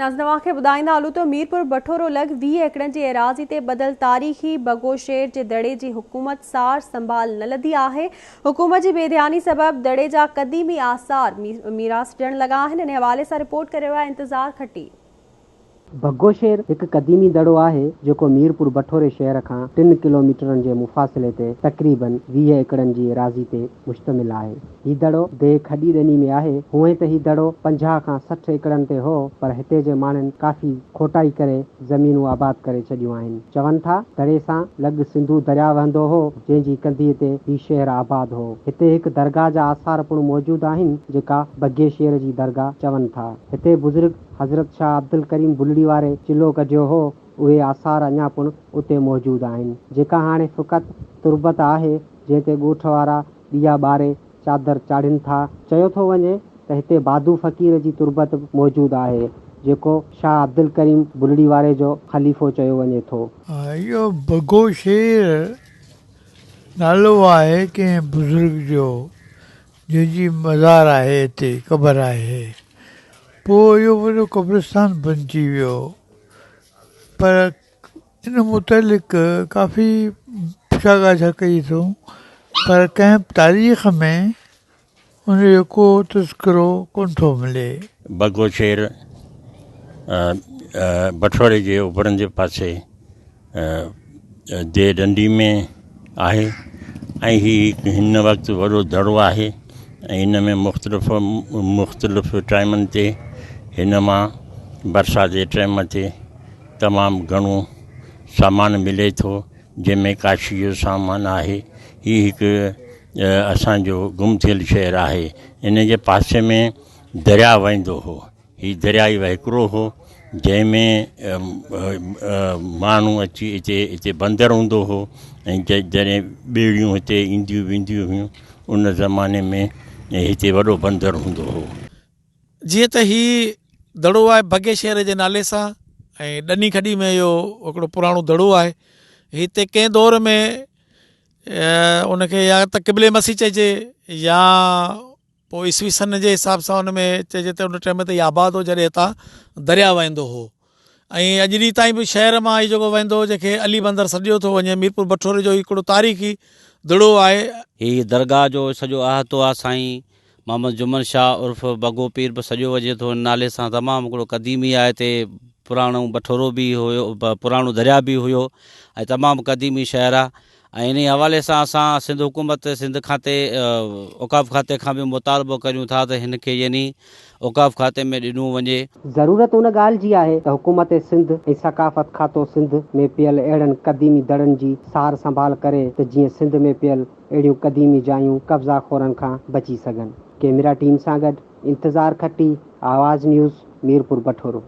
ناظرين اوهان کي ٻڌائيندا هلون ته ميرپور بٺورو لڳ 20 ايڪڙن جي ايراضي تي ٻڌل تاريخي بگو شير جي دڙي جي حڪومت سار سنڀال نه لڌي آهي حڪومت جي بي ڌياني سبب دڙي جا قديمي آثار ميراسجڻ لڳا آهن ان حوالي سان رپورٽ ڪري رهيو آهي انتظار کٽي. بگو شير هڪ قديمي دڙو آهي جيڪو ميرپور بٺوري شهر کان ٽن ڪلوميٽرن جي مفاصلي تي تقريبن 20 ايڪڙن جي ايراضي تي مشتمل آهي. هي دڙو ديهه کڏي ڏني ۾ آهي. هونئن ته هي دڙو 50 کان 60 ايڪڙن تي هو، پر هتي جي ماڻهن ڪافي کوٽائي ڪري زمينون آباد ڪري ڇڏيون آهن. چون ٿا، دڙي سان لڳ سنڌو درياء وهندو هو، جنهن جي ڪنڌيء تي هي شهر آباد هو. هتي هڪ درگاهه جا آثار پڻ موجود آهن، جيڪا بگي شير جي درگاهه چون ٿا. هتي بزرگ حضرت شاهه عبدالڪريم بلڙي واري چلو ڪڍيو هو، اهي آثار اڃا پڻ اتي موجود آهن، جيڪا هاڻي فقط تربت آهي، جنهن تي ڳوٺ وارا ڏيئا ٻاري چادر چاڙهين ٿا. چيو ٿو وڃي ته هتي بادو فقير جي تربت به موجود آهي، جيڪو شاهه عبدالڪريم بلڙي واري جو خليفو چيو وڃي ٿو. اهو بگو شير نالو آهي ڪنهن بزرگ جو، جنهن جي مزار آهي هتي، قبر آهي. پوء اهو وڏو قبرستان بنجي ويو. پر ان متعلق ڪافي پڇا ڳاڇا ڪئي اٿئون پر ڪنهن به تاريخ ۾ ان جو ڪو تذڪرو ڪونه ٿو ملي. بگو شير بٺوري جي اڀرندي پاسي ديهه ڏنڊي ۾ آهي ۽ هي هن وقت وڏو دڙو آهي ۽ هن ۾ مختلف مختلف ٽائمن تي هن مان برسات جي ٽائيم تي تمام گهڻو سامان ملي ٿو جنهن ۾ ڪاشي جو سامان آهي هي هڪ اسانجو گم ٿيل شهر آهي ان جي پاسي ۾ درياء وهندو هو هي دريائي وهڪرو هو جنهن ۾ ماڻهو اچي هتي هتي بندر هوندو هو ۽ جڏهن ٻيڙيون هتي اينديون وينديون هيون ان زماني ۾ هتي وڏو بندر هوندو هو. جيئن ته هي دڙو آهي بگي شهر جي نالي سان ۽ ڏني کڏي ۾ اهو هڪڙو پراڻو دڙو آهي هتي ڪنهن دور ۾ ان کي يا ته قبلي مسيح چئجي يا پوء عيسوي سن جي حساب سان ان ۾ چئجي ته ان ٽائيم تي آباد هو جڏهن هتان درياء وهندو هو ۽ اڄ ڏينهن تائين به شهر مان هي جيڪو وهندو هو جنهن کي علي بندر سڏيو ٿو وڃي ميرپور بٺوري جو هي هڪڙو تاريخي دڙو آهي. هي درگاهه جو سڄو احاطو آهي سائين محمد جمن شاهه عرف بگو پير به سڏيو وڃي ٿو ان نالي سان تمام هڪڙو قديمي آهي هتي پراڻو بٺورو به هيو پراڻو درياء به هيو ۽ تمام قديمي شهر آهي ۽ انهي حوالي سان اسان سنڌ حڪومت سنڌ کاتي اوقاف کاتي کان به مطالبو ڪريون ٿا ته هن کي يعني اوقاف کاتي ۾ ڏنو وڃي. ضرورت ان ڳالهه جي آهي ته حڪومت سنڌ ۽ ثقافت کاتو سنڌ ۾ پيل اهڙن قديمي دڙن جي سار سنڀال ڪري ته جيئن سنڌ ۾ پيل اهڙيون قديمي جايون قبضا خورن کان بچي سگهن. ڪيميرا ٽيم سان گڏ انتظار کٽي، آواز نيوز، ميرپور بٺورو.